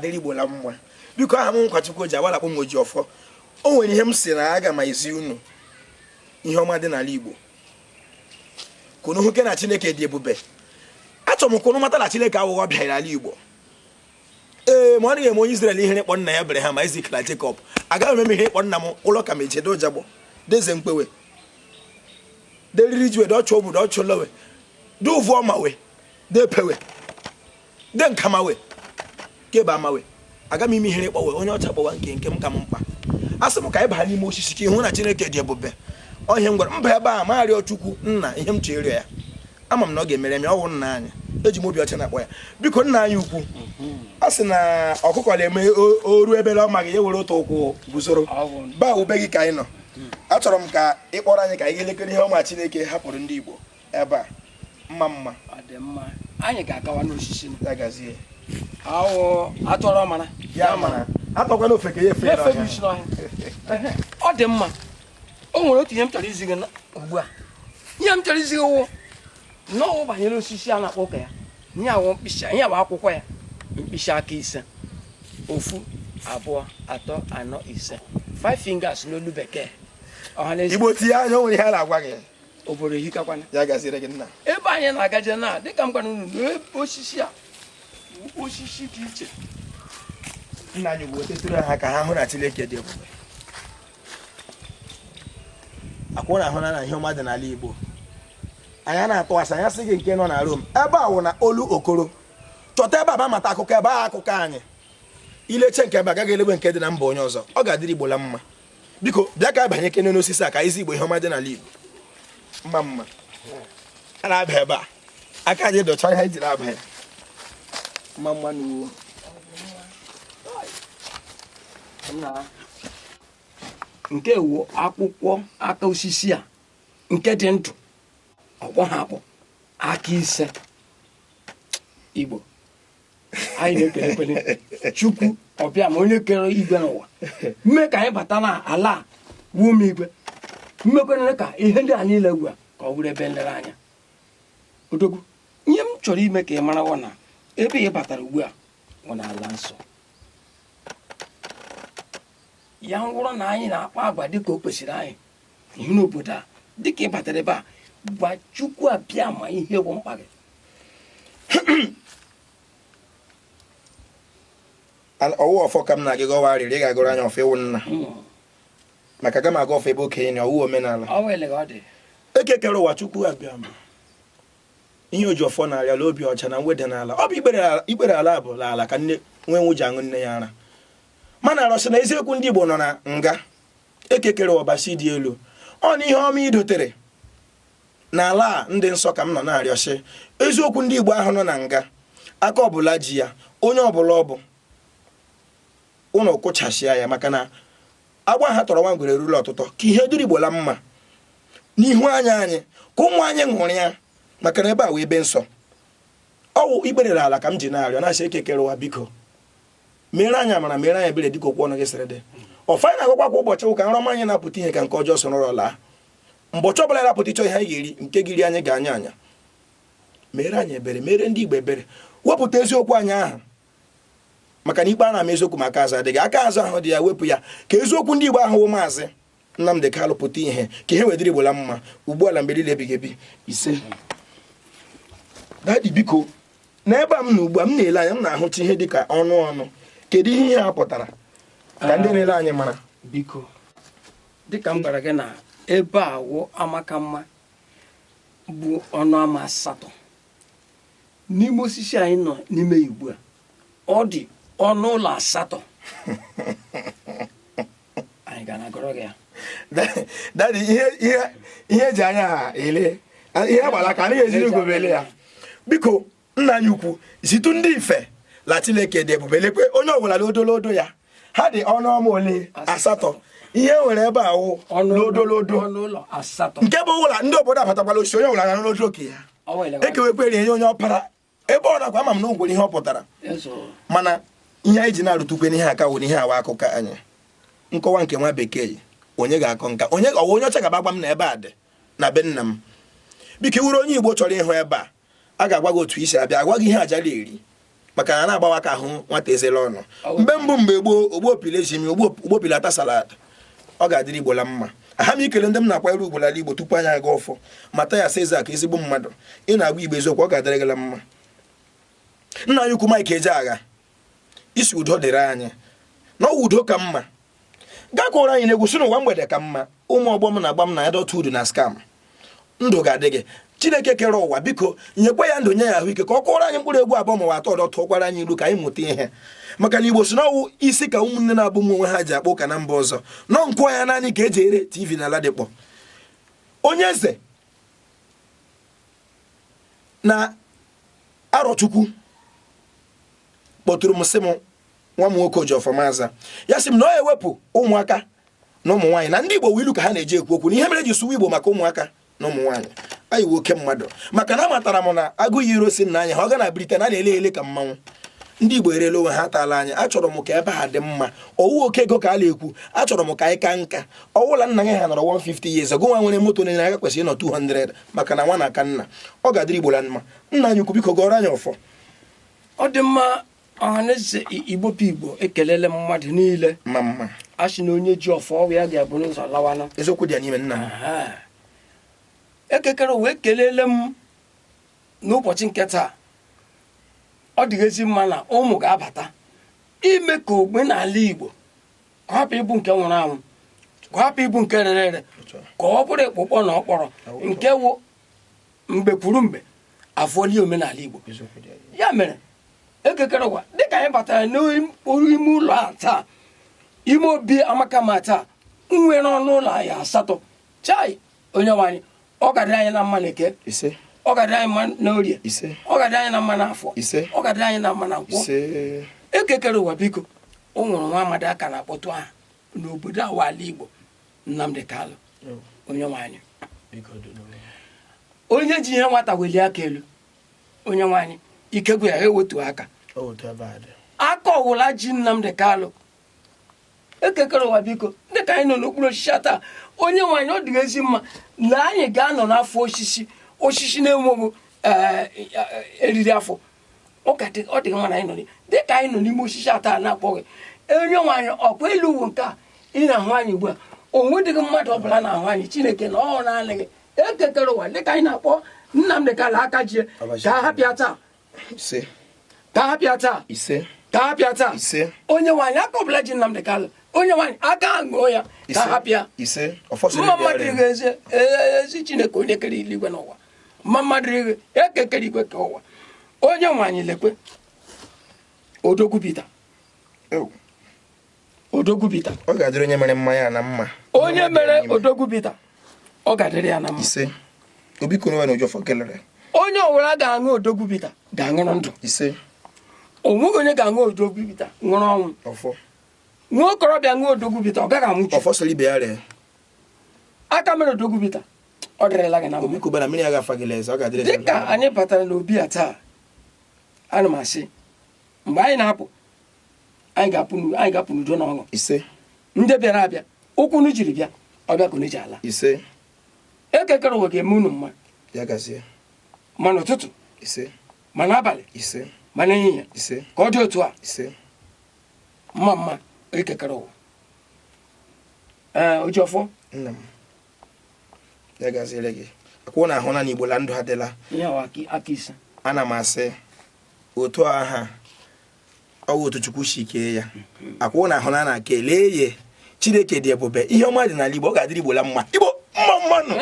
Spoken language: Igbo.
Ga-adịrị Igbo la mma. Biko, aha m Nkwachukwu ji awalakpọ m oji ọfọ. O nwere ihe m si na aga m ezi unu, ihe ọma dị n'ala Igbo, ka unu hụ ke na Chineke dị ebube. Achọrọ m ka unu mata na Chineke awụghị ọbịa n'ala Igbo. Ee, ma ọ dịghị eme onye Israel ihere kpọ nna ya Abraham, Isaac na Jacob. Agaghị m eme ihe ịkpọ nna m ụlọ ka m ejedo ụjagbọ deze mkpewe deriri jiwe dọchụ obu dọchụ lowe de uvu ọmawe de pewe de nkamawe keba amawe. Aga m ime ihere kpọwe onye ọcha kpọwa nke m ka m mkpa. A sị m ka anyị baa n'ime osisi ka ịhụ na Chineke dị ebube. Ọ ihe m gwara mba ebe a ma arịọ Chukwu nna ihe m chọrọ ịrịọ ya. Ama m na ọ ga-emere m ya. Ọwụ nna anyị, eji m obi ọcha na-akpọ ya. Biko, nna anyị ukwu, a sị na ọkụkọ na-eme oru ebere ọ maghị ya were otu ụkwụ guzoro ba ube gị ka anyị nọ. Achọrọ m ka ị kpọrọ anyị ka anyị ga-elekere ihe ọma Chineke hapụrụ ndị Igbo ebe a. Mma mma. Ọ dị mma, anyị ga-agawa n'osisi. Ya gazie. Awụ atụrụ mara. Ya mara atọkwana ofe ka ya efe. Ya efe isi n'ọhịa. Ọ dị mma. O nwere otu ihe m chọrọ izi gị ugbu a. Ihe m chọrọ izi gị wụ n'ọwụ banyere osisi a na-akpọ ụka ya. Ihe awụ mkpịsị, ihe bụ akwụkwọ ya, mkpịsị aka ise: ofu, abụọ, atọ, anọ, ise, five fingers n'olu bekee. Ọhaneze. Igbo, tinye anya, o nwere ihe a na-agwa gị. Obodo ehikakwana. Ya gaziere gị, nna. Ebe anyị na-agaje na, dịka m gwara unu, na osisi a bụ osisi dị iche. Nna anyị bụ wetetụrụ ha ka ha hụ na Chineke dị ebube. Akwụ na ahụ na ihe ọma dị n'ala Igbo. Anyị na-atụ asị anyị sị gị nke nọ na Rome ebe a wụ na olu okoro chọta ebe a ba mata akụkọ ebe a, akụkọ anyị ileche nke ebe agaghị elebe nke dị na mba onye ọzọ. Ọ ga-adịrị Igbo la mma. Biko, bịa ka anyị banye kene n'osisi a ka ezi Igbo ihe ọma dị n'ala Igbo. Mma mma. A na-aba ebe a, aka anyị dọcha ihe anyị jiri aba ya. Mma mma n'uwo. Nna, nke wu akwụkwọ aka osisi a nke dị ndụ, ọkpọ ha akpọ aka ise. Igbo anyị na-ekele kwele Chukwu ọbịa ma onye kere igwe n'ụwa mme ka anyị bata na ala a wuo m igwe mmekwanere ka ihe ndị a niile ugbu a ka ọ bụrụ ebe nlereanya. Odogwu, ihe m chọrọ ime ka ị mara na ebe ị batara ugbu a bụ n'ala nsọ ya. Nwụrụ na anyị na-akpa agwa dịka o kwesịrị anyị ihu n'obodo a. Dịka ị batara ebe a, gwa Chukwu abịa ma ihe bụ mkpa gị. Ọwụ ọfọ ka m na-agị gọwa arịrị. Ị ga-agụrụ anya ọfọ ịwụ nna, maka aga m aga ọfọ ebe okenye na ọwụ omenala. Ọ wele ka ọ dị. Eke kere ụwa, Chukwu abịa ma ihe oji ọfọ na-arịala obi ọcha na mweda n'ala. Ọ bụ ikpere ala bụ ala ka nne nwe nwu ji aṅụ nne ya ara. Mana arọsị na eziokwu, ndị Igbo nọ na nga. Eke kere ụwa, basi dị elu, ọ na ihe ọma idotere n'ala a ndị nsọ ka m nọ na-arịọsị eziokwu. Ndị Igbo ahụ nọ na nga, aka ọbụla ji ya, onye ọbụla ọ bụ, ụnụ kụchasịa ya, maka na agba ha tọrọ nwa ngwere ruru ọtụtụ ka ihe dịrị Igbo la mma n'ihu anya anyị, ka ụmụ anyị ṅụrụ ya, maka na ebe a wee ebe nsọ. Ọwụ ikpere ala ka m ji na-arịọ, na-asị eke kere ụwa, biko mere anyị amara, mere anyị ebere dịka okwu ọnụ gị sịrị dị. Ọfọ anyị na-agụkwa kwa ụbọchị bụ ka nrọma anyị na-apụta ihe, ka nke ọjọọ soro laa. Mbọchị ọbụla ya rapụta ịchọ ihe anyị ga-eri, nke gị ri anyị ga-anya anya. Mere anyị ebere, mere ndị Igbo ebere, wepụta eziokwu anyị ahụ, maka na ikpe a na-ama eziokwu ma aka azụ adịghị. Aka azụ ahụ dị ya, wepụ ya, ka eziokwu ndị Igbo ahụ wụ Maazị Nnamdị Kalụ pụta ihe, ka ihe wedịrị Igbo la mma ugbu ala mgbe niile ebighị ebi. Ise. Daddy, biko, n'ebe a m na ugbu a m na-ele anya, m na-ahụcha ihe dịka ọnụ ọnụ. Kedu ihe ihe a pụtara, ka ndị na-ele anyị mara? Biko, dịka m gwara gị na ebe a wụ amaka mma bụ ọnụ ama asatọ n'ime osisi anyị nọ n'ime ya ugbu a. Ọ dị ọnụ ụlọ asatọ. Anyị ga na-agọrọ gị ya. Daddy, ihe ihe ihe eji anya ha ele, ihe agbara aka anaghị ejiri ugogbe ele ya. Biko, nna anyị ukwu, zitu ndị ife la Chineke dị ebube. Lekwe onye ọbụla lodo lodo ya. Ha dị ọnụ ọma ole? Asatọ. Ihe e nwere ebe a wụ lodo lodo. Ọnụ ụlọ asatọ. Nke bụ ụlọ ndị obodo abatakwala osi, onye ọbụla na lodo oke ya. Ọ wele ka ọ dị. Ekewekwere enye onye ọpara ebe ọ nakwa. Ama m na o nwere ihe ọ pụtara. Ezo. Mana ihe anyị ji na-arụtukwe n'ihe aka wụ n'ihe awa akụkọ anyị, nkọwa nke nwa bekee. Onye ga-akọ nka? Onye ọwa onye ọcha ga-agba m na ebe a dị na be nna m. Biko, iwuru onye Igbo chọrọ ịhụ ebe a, a ga-agwa gị otu isi abịa, agwa gị ihe aja eri. Maka na na-agbawa aka ahụ nwata ezela ọnụ. Mgbe mbụ, mgbe gboo, ogbu opili ejimi ogbu opili ata salad. Ọ ga-adịrị Igbo la mma. Aha m ikele ndị m na-akwanyere ugwu n'ala Igbo tupu anyị aga ọfọ. Mathias Ezeaku, ezigbo mmadụ, ị na-agwa Igbo eziokwu, ọ ga-adịrị gị la mma. Nna anyị ukwu Mike Ejeagha, isi udo dịrị anyị na ọwụ udo ka mma. Gaa kụọrọ anyị n'egwu si n'ụwa mgbede ka mma. Ụmụ ọgbọ m na-agba m na adulthood na scam. Ndụ ga-adị gị. Chineke kere ụwa, biko nyekwa ya ndụ, nye ya ahụike, ka ọ kụọrọ anyị mkpụrụ egwu abụọ ma atọ ọdọ, tụọkwara anyị ilu ka anyị mụta ihe. Maka na Igbo si n'ọwụ isi ka ụmụnne na-abụ ụmụ onwe ha ji akpọ ụka na mba ọzọ nọ nkụ ya naanị ka eji ere TV na Ladipo. Onye eze na Arọchukwu kpọtụrụ m sị m, nwa m nwoke Ojiọfọ Maza, ya sị m na ọ ewepụ ụmụaka na ụmụ nwaanyị na ndị Igbo ilu ka ha na-eji ekwu okwu, na ihe mere eji sụwa Igbo maka ụmụaka na ụmụ nwaanyị. Anyị wụ oke mmadụ, maka na amatara m na agụghị iro si nna anyị ha ọ ga na Britain a na-ele ele ka mmanwụ. Ndị Igbo erela onwe ha, ataala anyị. Achọrọ m ka ebe a dị mma. Ọwụ oke ego ka a na-ekwu. Achọrọ m ka anyị ka nka. Ọwụla nna gị ha nọrọ 150 years, gụnwa nwere moto na aka kwesịrị ịnọ 200, maka na nwa na aka nna. Ọ ga-adịrị Igbo la mma. Nna anyị ukwu, biko gọrọ anyị ọfọ. Ọ dị mma. Ọhaneze Igbo bụ Igbo, ekelele m mmadụ niile. Mma mma. A sị na onye ji ọfọ ọwụ ya ga-abụ n'ụzọ lawana. Eziokwu dị ya n'ime, nna m. Ekekere wee kelele m n'ụbọchị nke taa. Ọ dịghị ezi mma na ụmụ ga-abata ime ka omenala Igbo ka ọ hapụ ịbụ nke nwụrụ anwụ, ka ọ hapụ ịbụ nke rere ere, ka ọ bụrụ ịkpụkpọ na ọkpọrọ nke wụ mgbe kwuru mgbe afọlie omenala Igbo. Ya mere ekekere ụwa, dịka anyị batara n'ime ụlọ a taa, ime obi amaka ma taa nwere ọnụ ụlọ anyị asatọ. Chai, onye nwe anyị, ọ ga-adịrị anyị na mma na eke, ọ ga-adịrị anyị mma na orie, ọ ga-adịrị anyị na mma na afọ, ọ ga-adịrị anyị na mma na nkwọ. Ekekere ụwa, biko, o nwere nwa amadi aka na-akpọtụ aha n'obodo awa ala Igbo, Nnamdi Kalụ. Onye nwe anyị, onye ji ihe nwata welie aka elu, onye nwe anyị, ike gwụ ya ewetu aka aka ọwụla ji Nnamdi Kalụ. Ekekere ụwa, biko, dịka anyị nọ n'okpuru osisi taa, onye nwe anyị, ọ dịghị ezi mma na anyị ga-anọ n'afọ osisi osisi na-enweghị eriri afọ. Ọ dị mma na anyị nọ dịka anyị nọ n'ime osisi taa na-akpọghị onye nwe anyị. Ọkwa elu uwe nke a ị na-ahụ anyị ugbu a, o nwedịghị mmadụ ọbụla na-ahụ anyị. Chineke na ọ naanị gị. Ekekere ụwa, dịka anyị na-akpọ Nnamdị Kalụ aka jie, ka a hapịa taa, ka a hapịa taa, ka a hapịa taa. Onye nwaanyị, aka ọbụla ji Nnamdị Kalụ, onye nwaanyị, aka ṅụọ ya ka a hapịa. Mma mmadụ ezi ezi Chineke, onye kere eluigwe n'ụwa, mma mmadụ righi ekekere igwe ka ụwa. Onye nwaanyị, lekwe Odogwu Peter, Odogwu Peter. Ọ ga-adịrị onye mere mmanya na mma. Onye mere Odogwu Peter, ọ ga-adịrị ya na mma. Ise. Obi kwuru na Ojiọfọ kelere. Onye ọbụla ga-aṅụ Odogwu Peter ga-aṅụrụ ndụ. Ise. O nweghị onye ga-aṅụ Odogwu Peter ṅụrụ ọnwụ. Ọfọ. Nwa okorobịa ṅụọ Odogwu Peter, ọ gaghị anwụchu. Ọfọ sịrị ibe ya ree. Aka mere Odogwu Peter, ọ dịrịla gị na mma. Obi kwubara mmiri agafagịla eze, ọ ga-adịrị. Dịka anyị batara n'obi a taa, ana m asị, mgbe anyị na-apụ, anyị ga-apụ n'udo na ọṅụ. Ise. Ndị bịara abịa, ụkwụ unu jiri bịa, ọbịa ka unu ji ala. Ise. Ekekere ụwa ga-eme unu mma. Ya gazie. Ma n'ụtụtụ, Ise. ma n'abalị, Ise. ma n'ehihie. Ise. Ka ọ dị otu a. Ise. Mma mma, ekekere ụwa. Ee, Ojiọfọ. Nna m, ya gaziere gị. Akwụ na ahụ na Igbo la ndụ adịla. Ihe awa aka ise. Ana m asị otu aha ọwụ otu Chukwu si kee ya. Akwụ na ahụ na na kelee ya. Chineke dị ebube. Ihe ọma dị n'ala Igbo, ọ ga-adịrị Igbo la mma. Igbo mma mmanụ.